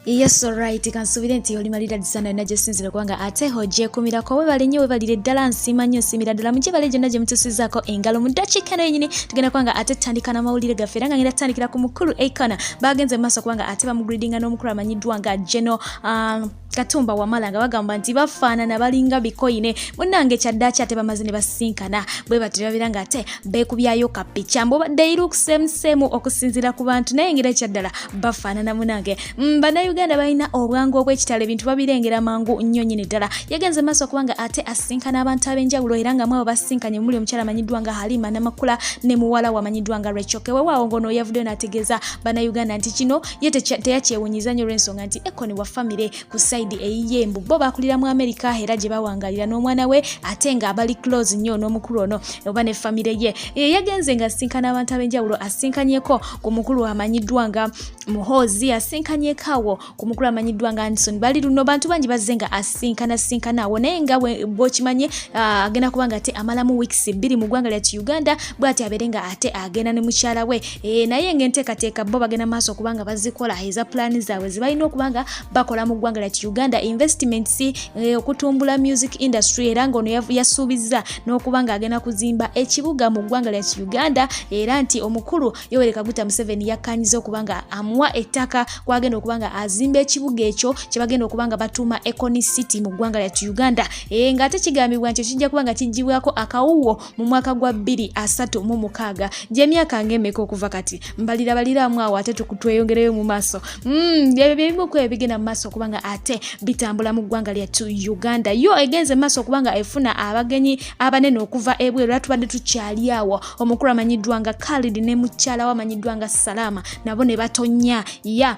Yes, alright, kansuubire nti oli malira disana yonna gyesinzira kubanga ate ogyekumirako. Webale nnyo, webalire ddala, nsiima nnyo, nsiimira ddala mujebale gyonna gye mutuusizaako engalo. Mu ddakiika eno yenyini tugenda kubanga ate tutandika n'amawulire gaffe, era nga ngenda tutandikira ku mukulu Akon. Bagenze mu maaso kubanga ate bamugridinga n'omukulu amanyiddwa nga Geno Katumba Wamala, nga bagamba nti bafaanana balinga bikoyine. Munnange, kyaddaaki ate bamaze ne basinkana bwe batyo, babeera nga ate beekubyayo kapica mbu they look same same okusinziira ku bantu, naye ngera kyaddala bafaanana. Munange, bannayuganda balina obwangu obw'ekitalo, ebintu babirengera mangu nnyo nnyini ddala. Yagenze maaso kubanga ate asinkana abantu ab'enjawulo, era nga mwabo basinkanye muli omukyala amanyiddwa nga Halima Namakula ne muwala wamanyiddwa nga Rachel Kewewaawo, ng'ono yavuddeyo n'ategeeza bannayuganda nti kino ye teyakyewunyiza nnyo olw'ensonga nti Akon wa famire ku side eyiye, mbu bo bakulira mu Amerika era gye bawangalira n'omwana we, ate nga bali close nnyo n'omukulu ono oba ne famire ye. Yagenze nga asinkana abantu ab'enjawulo, asinkanyeko ku mukulu amanyiddwa nga Muhoozi, asinkanyeko awo ku mukulu amanyiddwa nga Anderson bali luno. Bantu bangi bazze nga asinkana sinkana awo, naye nga bw'okimanye agenda kuba nga ate amalamu weeks 2 mu ggwanga lyattu Uganda, bw'ati abeere nga ate agenda ne mukyala we. Naye ng'enteekateeka bo bagenda maaso okuba nga bazikola eza pulaani zaabwe ze balina okuba nga bakola mu ggwanga lyattu Uganda, investments, okutumbula music industry, era ng'ono yasuubizza n'okuba nga agenda kuzimba ekibuga mu ggwanga lyattu Uganda, era nti omukulu Yoweri Kaguta Museveni yakkanyiza okuba nga amuwa ettaka kwagenda okuba nga azimba ekibuga ekyo kye bagenda okuba nga batuuma Akon City mu ggwanga lyattu Uganda, ng'ate kigambibwa nti kijja kuba nga kiggyibwako akawuwo mu mwaka gwa 2036, gy'emyaka ng'emeka okuva kati? Mbalira baliramu awo, ate tweyongereyo mu maaso. Ebyo byebimu ku ebigenda mu maaso okuba nga ate bitambula mu ggwanga lyattu Uganda. Yo egenze mu maaso okuba nga efuna abagenyi abanene okuva ebweru, era tubadde tukyali awo, omukulu amanyiddwa nga Khalid ne mukyala we amanyiddwa nga Salama nabo ne batonya ya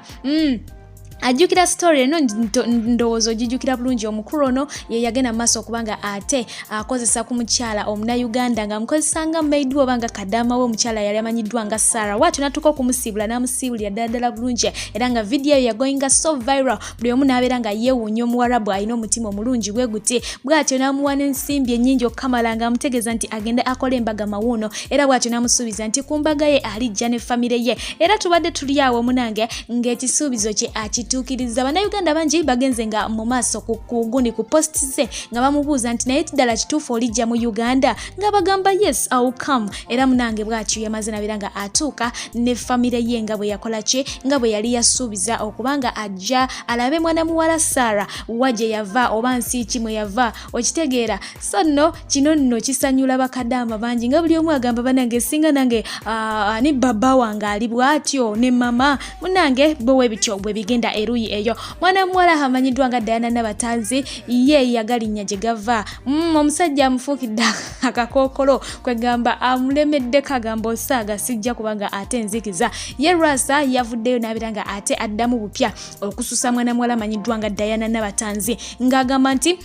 Ajjukira story eno, ndowooza ogijjukira bulungi. Omukulu ono ye yagenda mu maaso okuba nga ate akozesa ku mukyala omunauganda, ng'amukozesa nga maid we oba nga kadaama we, omukyala yali amanyiddwa nga Sarah. Bwatyo n'atuuka okumusiibula, n'amusiibulira ddala ddala bulungi, era nga vidiyo eyo yagoinga so viral, buli omu n'abeera nga yeewuunya omuwarabu alina omutima omulungi bwe guti. Bw'atyo n'amuwa n'ensimbi ennyingi okukamala, ng'amutegeeza nti agende akole embaga mawuuno, era bw'atyo n'amusuubiza nti ku mbaga ye alijja ne famire ye. Era tubadde tuli awo, munange, ng'ekisuubizo kye akituukiriza. Bannayuganda bangi bagenze nga mu maaso ku gundi ku post ze nga bamubuuza nti naye ddala kituufu olijja mu Uganda? Nga bagamba, "Yes, I will come." Era munange, bw'atyo yamaze nabeera nga atuuka ne famire ye, nga bwe yakola ki, nga bwe yali yasuubiza okuba nga ajja alabe mwana muwala Sarah wa gye yava oba nsi ki mwe yava, okitegeera? So nno kino nno kisanyula bakadaama bangi, nga buli omu agamba, "Banange, singa nange ani baba wange ali bw'atyo ne mama." Munange, bwe bityo bwe bigenda eruyi eyo. Mwana muwala amanyiddwa nga Diana Nabatanzi ye yagalinnya gye gava. Omusajja amufuukidde akakookolo, kwegamba amulemeddeko, agamba osaaga sijja kubanga ate nzikiza. Ye Lwasa yavuddeyo n'abeera nga ate addamu bupya okususa mwana muwala amanyiddwa nga Diana Nabatanzi, ng'agamba nti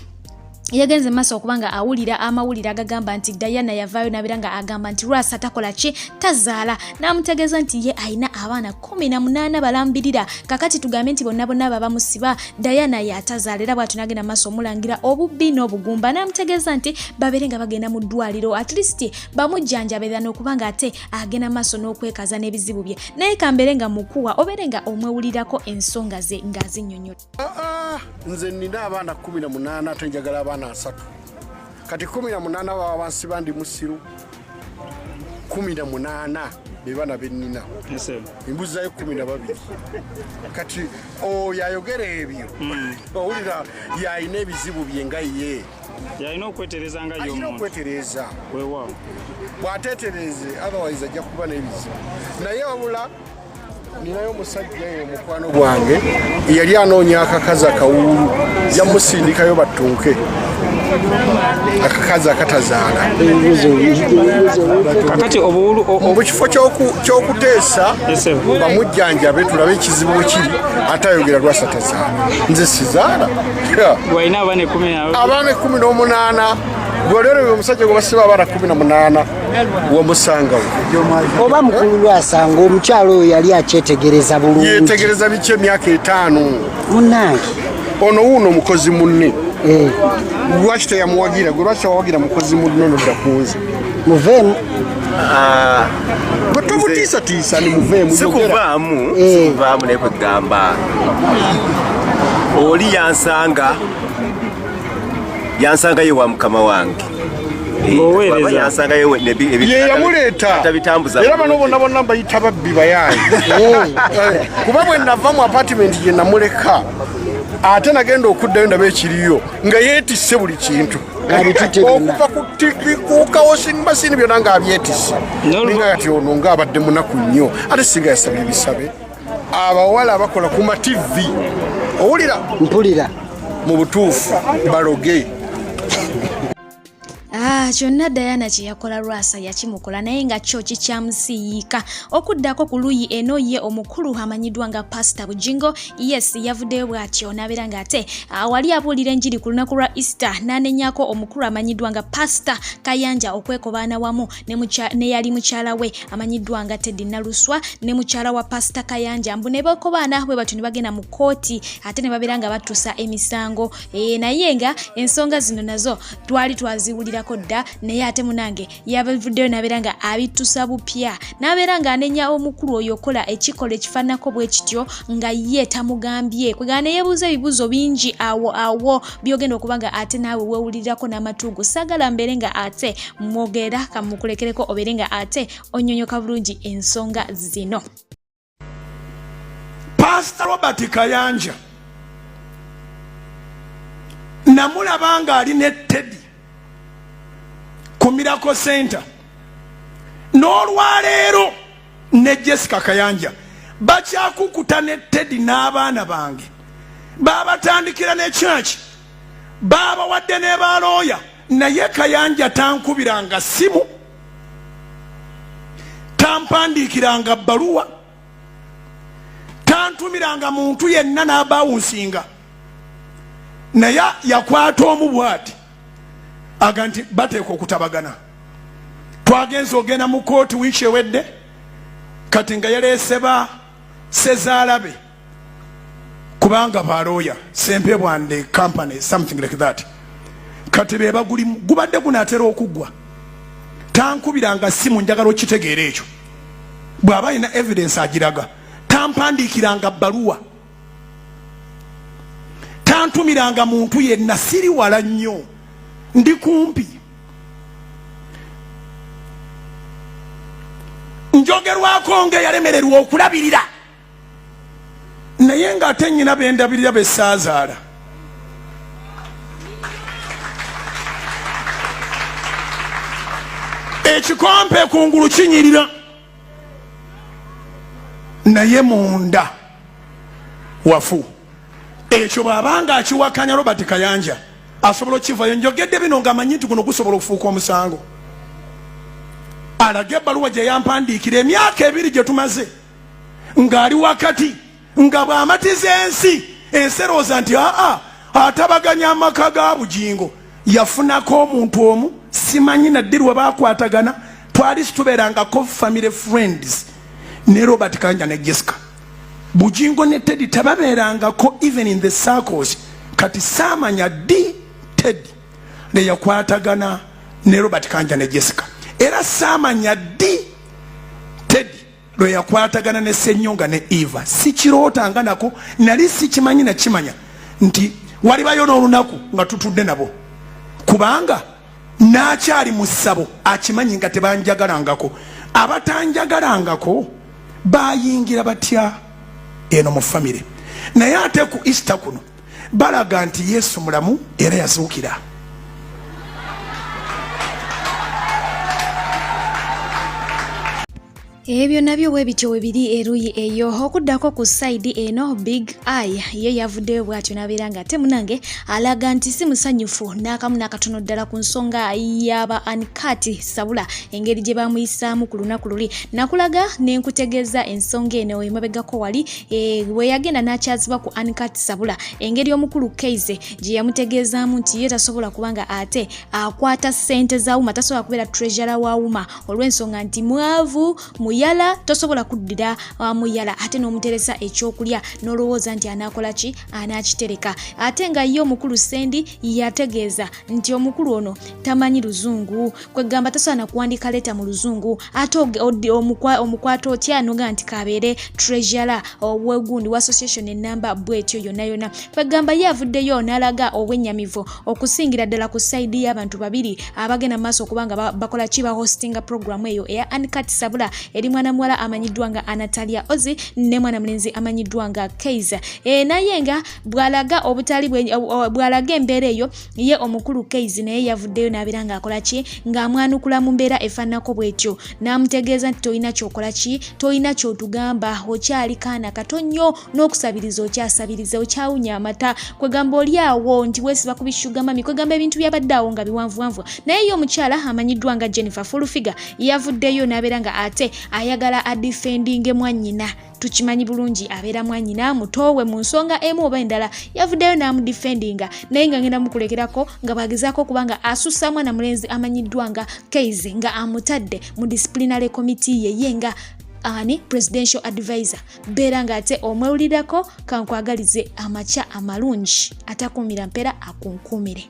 yagenze maaso okuba nga awulira amawulire agagamba nti Diana yavaayo nabeera nga agamba nti Lwasa takola ki, tazaala, n'amutegeeza nti ye alina abaana 18 balambirira. Kakati tugambe nti bonna bonna babamusiba, Diana yatazaala? Era bwatyo nagenda maaso omulangira obubbi n'obugumba, n'amutegeeza nti babeere nga bagenda mu ddwaliro, at least bamujjanjabira n'okuba nga ate agenda maaso n'okwekaza n'ebizibu bye. Naye kambeere nga mukuwa obeere nga omwewulirako ensonga ze ng'azinnyonnyola. Ah, ah, nze nina abaana 18, ate njagala abaana 30. Kati 18 baba bansiba ndi musiru? 18 be baana bennina, embuzayo 12. Kati oyo ayogera ebyo, owulira yalina ebizibu bye nga ye. Yalina okwetereza nga alina y'omuntu. Okwetereza. Weewaawo. Bw'ateetereze, otherwise ajja kuba n'ebizibu. Naye wabula ninayo omusajja eyo mukwano gwange eyali anoonya akakazi akawuulu, yamusindikayo battunke akakazi akatazaala. Kakati obuwulu Mu kifo ky'okuteesa Yes, sir. bamujjanjabe tulabe ekizibu bwe kiri, ate ayogera Lwasa tazaala, nze sizaala. Walina abaana 10 na Abaana 18. Gwolero omusajja gwe basiba abaana 18, wamusangawo? Oba mukulu Lwasanga omukyalo oyo yali akyetegereza bulungi. Yetegereza biki emyaka 5? Munange. Ono wuuno omukozi munne. Eh, Lwaki teyamuwagira? Gwe lwaki tewawagira mukozi munno nodda ku nze? Muveemu. Ah, Gwe tobutiisatiisa ni muveemu. Sikuvaamu. Eh. Sikuvaamu, naye kwegamba oli yansanga yansangayo wa mukama wange. Eh, Ng'oweereza. bw'aba yansangayo Ye yamuleeta. Atabitambuza. Era bano bonna bonna mbayita babbi bayaayi. Eh, kuba bwe nava mu apartment gye namuleka, ate nagenda okuddayo ndaba ekiriyo nga yeetisse buli kintu. Ng'abitutte byonna. Okuva ku TV, ku ka washing machine, byonna ng'abyetisse. Ninga kati ono ng'abadde munaku nnyo, ate singa yasabye bisabe abawala abakola ku ma TV, owulira? Mpulira. Mu butuufu baloge. Ah, kyonna Diana kye yakola Lwasa yakimukola, naye nga kyo kikyamusiyiika. Okuddako ku luuyi eno, ye omukulu amanyiddwa nga Pasita Bujingo, yes, yavuddeyo bw'atyo n'abeera ng'ate wali abuulira enjiri ku lunaku lwa Easter, n'anenyako omukulu amanyiddwa nga Pasita Kayanja okwekobaana wamu ne yali mukyala we amanyiddwa nga Teddy Naluswa ne mukyala wa Pasita Kayanja, mbu ne beekobaana bwe batyo ne bagenda mu kkooti ate ne babeera nga batuusa emisango. Naye nga ensonga zino nazo twali twaziwulirako dda, naye ate munange yabavuddeyo n'abeera nga abitusa bupya, n'abeera ng'anenya omukulu oyo okola ekikolwa ekifaananako bwe kityo nga ye tamugambye. Kwegamba ne yeebuuza ebibuuzo bingi awo awo by'ogenda okuba nga ate naawe weewulirirako n'amatu go. Saagala mbeere nga ate mwogera, kamukulekereko obeere nga ate onnyonnyoka bulungi ensonga zino. Pastor Robert Kayanja namulaba ng'ali ne Teddy ku Miracle Center, n'olwaleero ne Jessica Kayanja bakyakukuta ne Teddy n'abaana bange. Babatandikira ne church, babawadde ne balooya, naye Kayanja tankubiranga simu, tampandiikiranga bbaluwa, tantumiranga muntu yenna n'abawunsinga. Naye yakwata omu bwati aga nti bateekwa okutabagana. Twagenza ogenda mu kooti wiiki ewedde, kati nga yaleese ba sezaalabe, kubanga balooya Sempebwande company, something like that, kati be bagulimu. Gubadde gunaatera okuggwa. Tankubiranga simu, njagala okitegeera ekyo. Bw'aba alina evidence agiraga. Tampandiikiranga bbaluwa, tantumiranga muntu yenna. Siri wala nnyo, ndi kumpi. Njogerwako nga eyalemererwa okulabirira, naye ng'ate nyina bendabirira besaazaala. Ekikompe kungulu kinyirira, naye munda wafu. Ekyo bw'abanga akiwakanya, Robert Kayanja asobola okivayo. Njogedde bino nga amanyi nti guno gusobola okufuuka omusango. Alage ebbaluwa gye yampandiikira emyaka 2 gye tumaze ng'ali wakati, nga bw'amatiza ensi. Ensi erowooza nti aa atabaganya amaka ga Bugingo. Yafunako omuntu omu, simanyi naddirwa bakwatagana. Twali situbeerangako family friends ne Robert Kayanja ne Jessica. Bugingo ne Teddy tababeerangako even in the circles. Kati saamanya ddi Teddy neyakwatagana ne Robert Kayanja ne Jessica, era saamanya ddi Teddy lwe yakwatagana ne Senyonga ne Eva. Sikirootanga nako, nali sikimanyi. Nakimanya nti walibayo n'olunaku nga tutudde nabo, kubanga n'akyali mu ssabo akimanyi nga tebanjagalangako. Abatanjagalangako bayingira batya eno mu famire? Naye ate ku Easter kuno balaga nti Yesu mulamu era yazuukira. Ebyo nabyo bwe bityo we biri eruuyi eyo. Okuddako ku side eno, Big Eye ye yavuddeyo bw'atyo n'abeera nga ate munange alaga nti si musanyufu n'akamu n'akatono ddala ku nsonga y'aba Uncut Sabula, engeri gye bamuyisaamu ku lunaku luli. Nakulaga ne nkutegeeza ensonga eno emabegako wali, bwe yagenda n'akyazibwa ku Uncut Sabula, engeri omukulu Keize gye yamutegeezaamu nti ye tasobola kubanga ate akwata ssente za UMA, tasobola kubeera treasurer wa UMA olw'ensonga nti mwavu. Muyala tosobola kuddira muyala ate n'omuteresa ekyokulya n'olowooza nti anaakola ki, anaakitereka. Ate nga ye omukulu Sendi yategeeza nti omukulu ono tamanyi luzungu, kwegamba tasobola na kuwandiika leeta mu luzungu, ate omukwata otya noga nti kabeere treasurer owegundi wa association enamba bwetyo yonna yonna. Kwegamba ye avuddeyo n'alaga obwennyamivu okusingira ddala ku sayidi y'abantu babiri abagenda mu maaso okuba nga bakola ki, bahostinga programu eyo eya Uncut Sabula, eri mwana muwala amanyiddwa nga Anatalia Ozi ne mwana mulenzi amanyiddwa nga Kaiser. Naye nga bw'alaga obutali bw'alaga embeera eyo, ye omukulu Kaiser naye yavuddeyo n'abeera ng'akola ki, ng'amwanukula mu mbeera efaananako bwetyo, n'amutegeeza nti tolina kyokola ki, tolina kyotugamba, okyali kaana kato nnyo n'okusabiriza okyasabiriza, okyawunya amata, kwegamba oli awo nti weesiba ku bisugar mummy. Kwegamba ebintu byabadde awo nga biwanvuwanvu. Naye ye omukyala amanyiddwa nga Jennifer Full Figure yavuddeyo n'abeera nga ate ayagala adefendinge mwannyina. Tukimanyi bulungi abeera mwannyina mutowe mu nsonga emu oba endala, yavuddeyo n'amudefendinga, naye nga ngenda mukulekerako nga bwagezaako okuba nga asussa mwana mulenzi amanyiddwa nga Kaizi nga amutadde mu disciplinary committee ye, ye nga ani presidential advisor. Beera ng'ate omwewulirako. Kankwagalize amakya amalungi, atakuumira mpeera akunkuumire.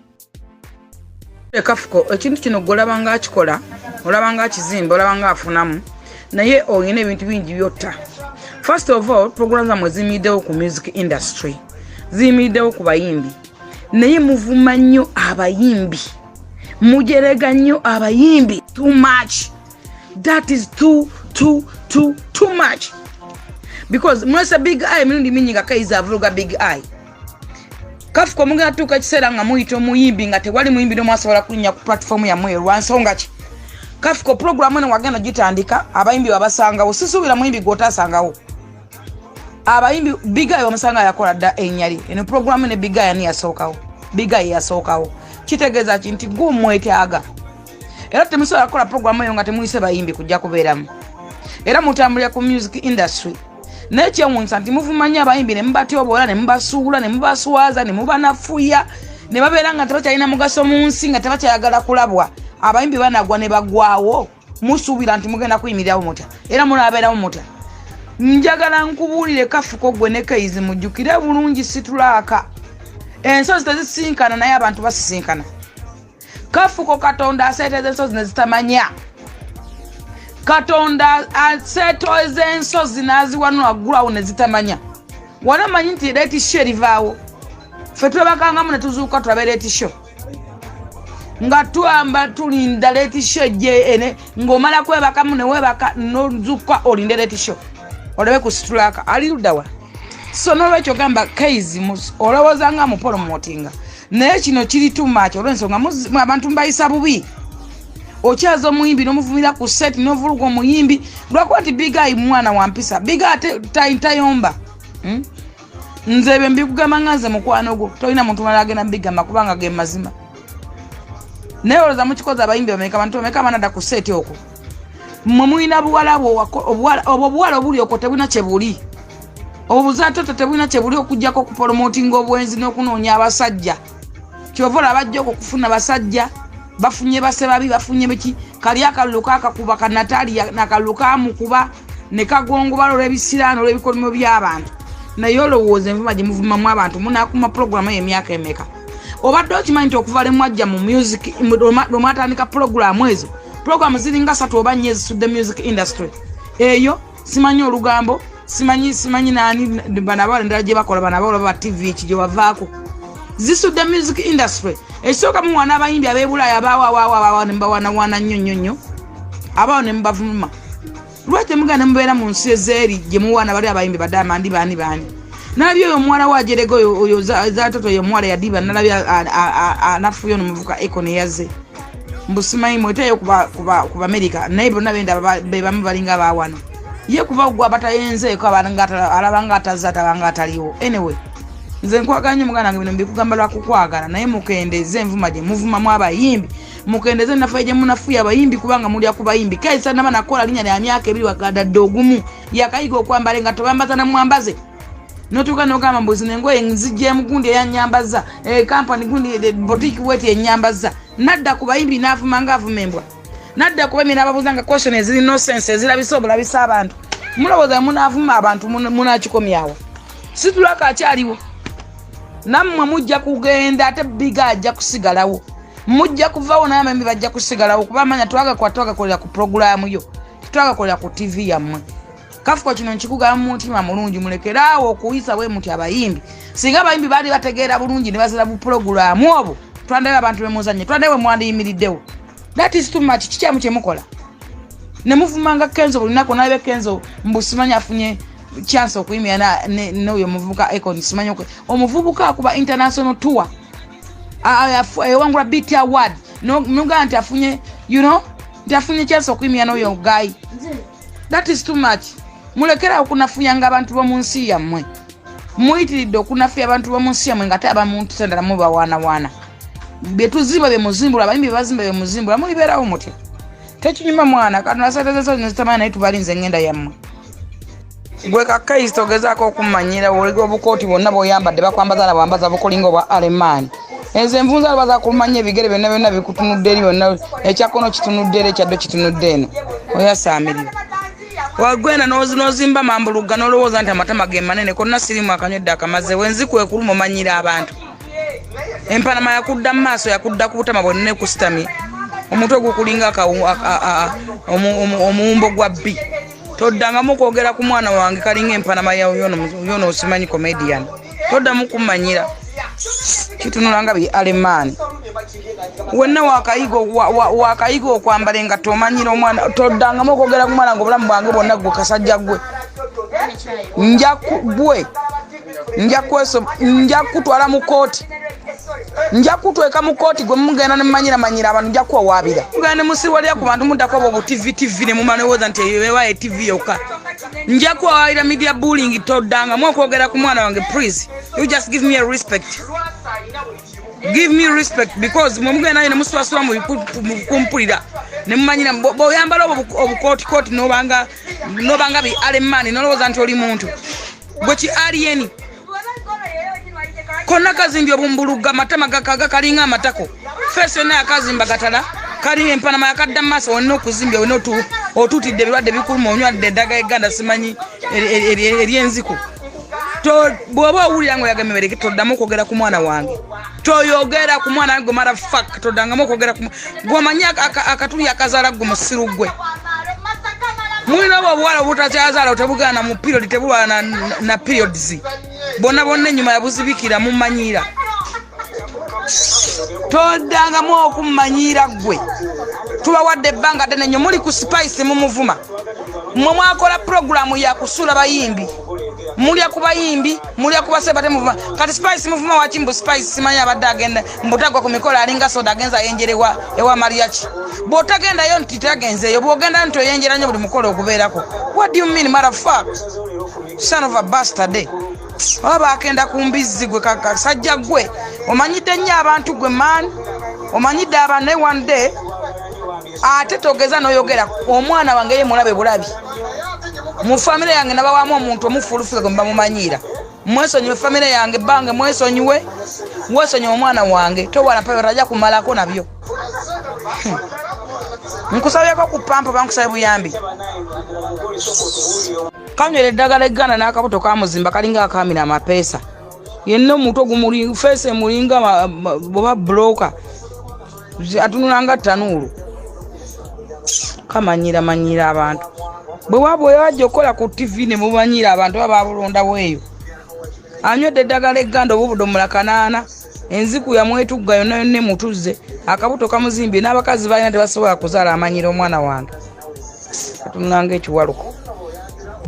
Kafuko, ekintu kino gwe olaba nga akikola, olaba nga akizimba, olaba nga afunamu, naye olina ebintu bingi byotta. First of all, program zammwe ziyimiriddewo ku music industry, ziyimiriddewo ku bayimbi, naye muvuma nnyo abayimbi, mujerega nnyo abayimbi too much. That is too too too too much, because mwese Big Eye emirundi mingi nga Kaiza avuluga Big Eye. Kafuko, mugenda tuuka ekiseera nga muyita omuyimbi nga tewali muyimbi n'omu asobola kulinnya ku platform yammwe. Lwansonga ki? Kafuko, programu eno wagenda gitandika, abayimbi babasangawo. Sisuubira muyimbi gwotasangawo abayimbi. Big Eye bamusanga yakola dda erinnya lye. Eno programu ne Big Eye ani yasookawo? Big Eye yasookawo. Kitegeeza ki? Nti gumwetaaga, era temusobola kukola programu eyo nga temuyise bayimbi kujja kubeeramu, era mutambulira ku music industry. Naye kyewuunyisa nti muvumanya abayimbi ne mubatyoboola, ne mubasuula, ne mubaswaza, ne mubanafuya, ne babeera nga tebakyalina mugaso mu nsi, nga tebakyayagala kulabwa. Abayimbi banagwa ne bagwawo. Musuubira nti mugenda kuyimirirawo mutya era munaabeerawo mutya? Njagala nkubuulire, Kafuko, gwe ne Kaizi, mujjukire bulungi, situlaaka ensozi tezisinkana, naye abantu basisinkana. Kafuko, Katonda aseeteza ensozi ne zitamanya. Katonda aseeteza ensozi n'aziwanula ggulawo ne zitamanya. Wali omanyi nti late show erivaawo? Ffe twebakangamu ne tuzuuka tulabe late show, nga twamba tulinda late show gye ene, ng'omala kwebakamu ne weebaka nozuuka olinde late show olabe ku situlaaka ali luddawa. So nolwekyo gamba Kaizi, olowooza nga mupolomotinga, naye kino kiri too much, olw'ensonga abantu mubayisa bubi. Okyaza omuyimbi n'omuvumira ku set, n'ovuluga omuyimbi lwakuba nti Big Eye mwana wa mpisa. Big Eye ate tayomba. Nze ebyo mbikugamba nga nze mukwano gwo, tolina muntu mulala agenda mbigamba kubanga ge mazima. Naye olowooza mukikoza abayimbi bameka, abantu bameka abanadda ku set okwo? Mmwe mulina buwala obwo obuwala obuli okwo tebulina kye buli, obwo buzaatoto tebulina kye buli okugjako okupolomotinga obwenzi n'okunoonya abasajja. Kyova olaba bajja okwo okufuna basajja, bafunye base babi, bafunye biki. Kali akalulu kakakuba kanataliya, nakalulu kamukuba ne kagongobala olw'ebisiraano, olw'ebikolimo by'abantu. Naye olowooza envuma gye muvumamu abantu munakuma pulogulamu eyo emyaka emeka? Obadde okimanyi nti okuva lwe mwajja mu music, lwe mwatandika pulogulamu ezo, pulogulamu ziringa satu oba nnya ezisudde music industry eyo? Simanyi olugambo, simanyi nani, bano abawala endala gye bakola, bano abawala ba TV ki gye wavaako, zisudde music industry. Ekisooka, muwaana abayimbi ab'ebulaaya abawawawaawa ne mubawanawana nnyo nnyo nnyo, abawo ne mubavuma. Lwaki temugenda ne mubeera mu nsi ezeeri gye muwaana bali abayimbi badamandi baani baani? Nalabye oyo omuwala we ajerega oyo zatoto, oyo omuwala yadiba, nalabye anafuyo nomuvuka eko neyaze mbu simanyi mweteyo ku Bamerika, naye bonna benda bebamu balinga bawano. Ye kuba gwe abatayenzeeko alaba nga atazze, atabanga ataliwo. Anyway, nze nkwagala nnyo muganda wange, bino mbikugamba lwakukwagala, naye mukendeeze envuma gye muvumamu abayimbi, mukendeze nafuye gye munafuye abayimbi, kubanga mulya ku bayimbi. Kaisa naba nakola linnya lya myaka 2, wagadadde ogumu yakayiga okwambala engatto, bambaza namwambaze, notuuka nogamba mbu zino engoye nzijjemu gundi eyanyambaza, kampani gundi, boutique weti enyambaza. Nadda ku bayimbi n'avuma nga avuma embwa. Nadda kuba emira ababuuza nga question eziri no sense, ezirabisa obulabisa abantu. Mulowooza munaavuma abantu munakikomyawo? Situlaka akyaliwo, nammwe mujja kugenda, ate biga ajja kusigalawo. Mujja kuvawo naye amayimbi bajja kusigalawo, kuba amanya twagakola, twagakolera ku purogulaamu yo, tetwagakolera ku TV yammwe. Kafuko kino nkikugamba mu mutima mulungi, mulekeraawo okuyisa bwe muti abayimbi. Singa abayimbi baali bategeera bulungi ne bazira bupulogulaamu obwo, twandayo abantu bemuzanye, twandayo bwe mwandiyimiriddewo. That is too much. Kikyamu kyemukola ne muvumanga Kenzo buli lunaku. Nabe Kenzo mbu simanyi afunye chance okuyimira n'oyo omuvubuka Akon, simanyi omuvubuka akuba international tour, ewangula BET Award, nogamba nti afunye nti afunye chance okuyimira n'oyo guy. That is too much. Mulekerawo okunafuyanga abantu b'omu nsi yammwe. Muyitiridde okunafuya abantu b'omu nsi yammwe, nga te abamuntu sendala mubawaanawaana. Byetuzimba byemuzimbula, abayimbi bebazimba byemuzimbula, mulibeerawo mutya? Tekinyuma mwana katonda. Sente zesozi nezitamanya, naye tubalinze engenda yammwe. Gwe kakaisi togezaako okumanyira oliga obukooti bwonna bwoyambadde, bakwambaza na bwambaza bukolinga obwa alemaani. Ezo envunza baza kumanya ebigere byonna byonna bikutunudde eri byonna, ekyakono kitunudde eri, ekyaddo kitunudde eno. Oyasaamirira wagwenda n'ozimba mambuluga n'olowooza nti amatama ge manene konna. Sirimu akanywedde akamaze wenziku ekuluma. Omanyira abantu, empanama yakudda mu maaso, yakudda ku butama bwonna ekusitamye, omutwe gukulinga omuwumbo gwa bbi. Toddangamu okwogera ku mwana wange, kalinga empanama yono osimanyi comedian. Toddamu kumanyira, kitunula nga bi alemaani. Wenna wakayiga okwambala engatto, omanyira omwana. Toddangamu okwogera ku mwana wange obulamu bwange bwonna. Gwe kasajja gwe, nja gwe nja kutwala mu kooti, nja kutweka mu kooti. Gwe mugenda nemumanyira manyira abantu, nja kuwawaabira. Mugenda ne musiwalira ku bantu, muddako obwo bu TV ne mumalowooza nti eyo ewa TV yokka. Nja kuwawaabira media bullying. Toddangamu okwogera ku mwana wange. Please, you just give me a respect, give me respect, because mwe mugenda naye nemuswasula mu kumpulira nemumanyira. Bw'oyambala obwo obukootikoti nobanga bi alemani, nolowooza nti oli muntu. Gwe ki alien konna kazimbye obumbuluga, amatama gakaga kalinga amatako, face yonna yakazimba gatala, kali empanama yakadda mu maaso. Wonna okuzimbya wonna otuutidde ebirwadde bikuluma, onywadde eddagala eganda simanyi eryenziku. Bw'oba owulira nga oyaga emibereke, toddamu okwogera ku mwana wange. Toyogera ku mwana wange gwe motherfuck. Toddangamu okwogera ku gwomanyi akatuli akazaala gwe musiru gwe. Mulina obwo obuwala obutakyazaala, tebugana mu period, tebulwala na periods, bonna bonna enyuma yabuzibikira. Mumanyira, toddangamu okummanyiira ggwe. Tubawadde ebbanga ddene nnyo, muli ku Spice mumuvuma. Mmwe mwakola puroguramu yakusuula bayimbi, mulya ku bayimbi, mulya ku baseba, temuvuma. Kati Spice muvuma waki? Mbu Spice simanyi abadde agenda mbutagwa ku mikolo, alinga soda agenza ayenjera ewa mariachi. Bw'otagendayo nti tagenzeeyo, bw'ogenda nti oyenjera nnyo buli mukolo ogubeerako. What do you mean, motherfuck, son of a bastard? Oba bakenda ku mbizzi gwe kasajja gwe, omanyidde nnyo abantu gwe man, omanyidde abantu. Naye one day ate togeza noyogera omwana wange ye mulabe bulabi. Mu famire yange nabawamu omuntu omufulufuka gwe mubamumanyiira. Mwesonyiwe famire yange, bange mwesonyiwe, wesonyiwe omwana wange. Towala mpayo tajja kumalako nabyo. Nkusabyeko ku pampa, bankusabye buyambi. Kanywera eddagala egganda n'akabuto kamuzimba, kalinga akamira amapeesa yenna, omutwe gumuli, face emulinga bweba buloka, atunula nga tanuulu. Kamanyira manyira abantu. Bwe waba wajja okukola ku TV ne mumanyira abantu, baba babulondawo eyo. Anywedde eddagala egganda obubudomola kanaana, enziku yamwetugga yonna yonna emutuzze, akabuto kamuzimbye, n'abakazi balina tebasobola kuzaala. Amanyira omwana wange, atunulanga ekiwaluko.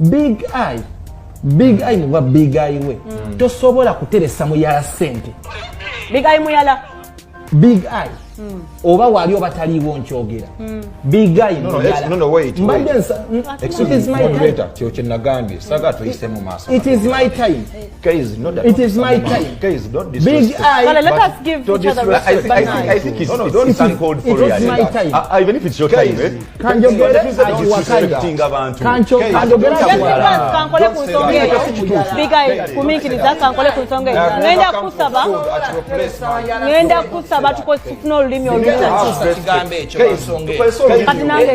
Big Eye, Big Eye muba Big Eye we tosobola kuteresa muyala sente. Big Eye muyala. Big Eye oba wali oba taliiwo, nkyogera Big Eye. No, no, no, no, wait, Mbadde wait. It is my time. Moderator, kyo kye nagambye saga tuyise mu maaso. It is my time. Guys, not that It is my time. Guys, don't Big disrespect. Eye. Kale, let But us give don't each other disrespect. respect. I think it's, No, no, it's, don't it's uncalled for. It is Really. my time. Even if it's your time, eh? Kanjogere Don't agiwakanya. Disrespecting abantu. Kanjogere Just agiwakanya. advance, kankole ku nsonga eyo. Big Eye, kumiikiriza, kankole ku nsonga eyo. Ngenda kusaba, ngenda kusaba tufune olulimi olulala. Kigambo ekyo lwa nsonga eyo. Kati nange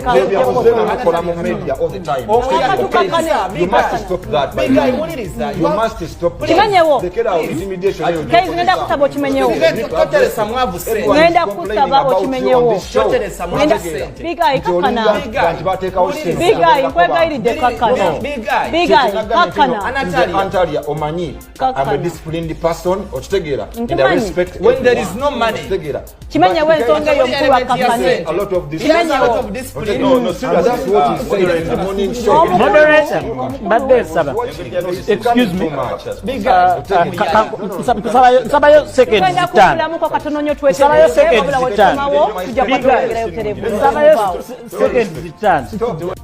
Okola mu media all the time. Katukakane. You must stop that. By Big Eye, the way. wuliriza. You must stop that. Kimenyewo. Lekera intimidation eyo. Kaizi, ngenda kusaba okimenyewo. Toteresa mwavu sente. Ngenda kusaba okimenyewo. Toteresa mwavu Ngenda- sente. Big Eye, kakkana. Nti bateekawo sente. Big Eye, nkwegayiridde kakkana. Big Eye. Big Eye, kakkana. Anatalia omanyi Kakkana. I'm a disciplined person, okitegeera, and I Nkumanyi. respect When there is no money. Okitegeera. Kimenyewo ensonga eyo omukulu akakkane. A lot of this. Kimenyewo. No, no, seriously, that's what he said in the morning show. Moderator, mbadde nsaba. Excuse me. Nsabayo seconds Tugenda 5. kuwummulamuko katono nnyo Nsabayo twetegereze, seconds wabula 5. wetukomawo tujja kuba tweyongerayo butereevu. Nsabayo seconds 5.